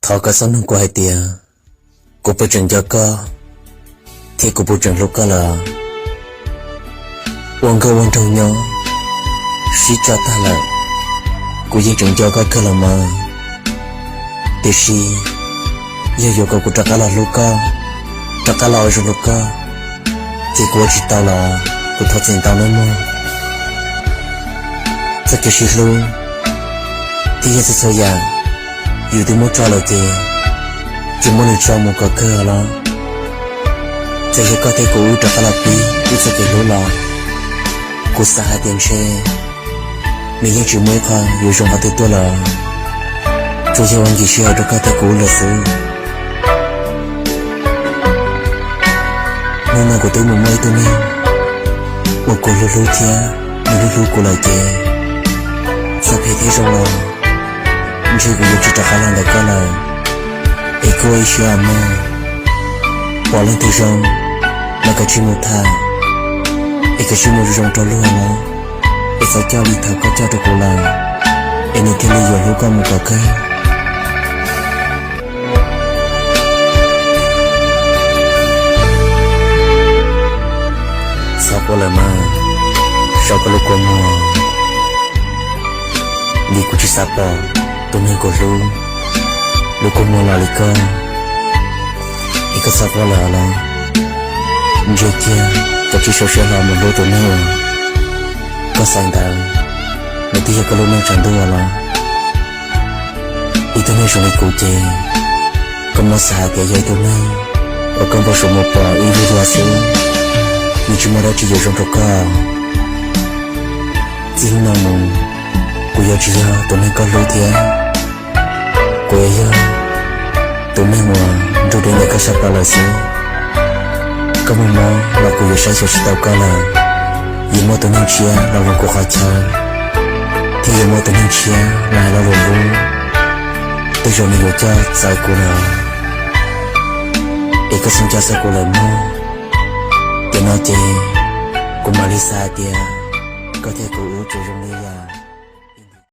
Thov koj txhob nug kuv hais tias kuv puas tseem nco koj thiab kuv puas tseem hlub koj lawm. Ua nkauj ua nraug nyob sib coj tag lawm, kuv yeej tseem nco koj kawg los mas. Tiam sis yog yuav kom kuv rov qab los hlub koj, rov qab los ua zoo rau koj, ces kuv ua tsis tau los kuv thov txim ntau nawb mog. Txoj kev sib hlub thiab yog txhua txhua yam yus twb muab tso lawm ces tsis muab nws tso mus kom kawg los. Txawm yog koj thiab kuv wb rov qab los pib wb txoj kev hlub los, kuv xav hais tias ntshe nws yeej tsis muaj ib qho yuav zoo qhov twg tuaj lawm, tsuas yog ua nkim sij hawm rau koj thiab kuv wb lawm xwb. Hnub no kuv twb mus muaj ib tug neeg uas kuv hlub hlub thiab nws hlub hlub kuv lawm ces, txawm phem thiab zoo los ntshe kuv yuav tsis rov qab los ntawm koj lawm. Es koj ua ib siab mog, pom leej twg zoo los kav tsij mus tham, es kav tsij mus zoo zoo rau luag mog, es txhob coj li thaum koj coj rau kuv lawm, es nws thiaj li yuav hlub koj mus kom kawg. Txhob quaj lawm mas, so koj lub kua muag, vim kuv tsis xav pom tus neeg kuv hlub lub kua muag los li koj. Es koj txhob quaj lawm los, ntsia kiag kav tsij sau siab hlo mus hlub tus neeg uas koj xaiv ntawd, nws twb yog koj lub neej tshav ntuj los. Ib tug neeg zoo li kuv ces koj muab xav hais tias yog ib tug neeg uas koj npau suav mus pom ib lub dua xwb, nws tsis muaj dab tsi yuav zoo rau koj. Txij hnub no mus, kuv yuav tsis yog tus neeg koj hlub thiab, kuv yuav yog tus neeg uas nrug deb ntawm koj sab plaws lawm xwb. Koj muaj mob los kuv yuav saib xyuas tsis tau koj lawm, yuav muaj tus neeg tshiab los hloov kuv qhov chaw, thiab yuav muaj tus neeg tshiab los hais lo lus hlub, tej zaum nws yuav coj txawv kuv lawm. Es koj txhob nco txog kuv lawm mog. Tiam no ces kuv mam li xav hais tias koj thiab kuv wb tsuas zoo li yam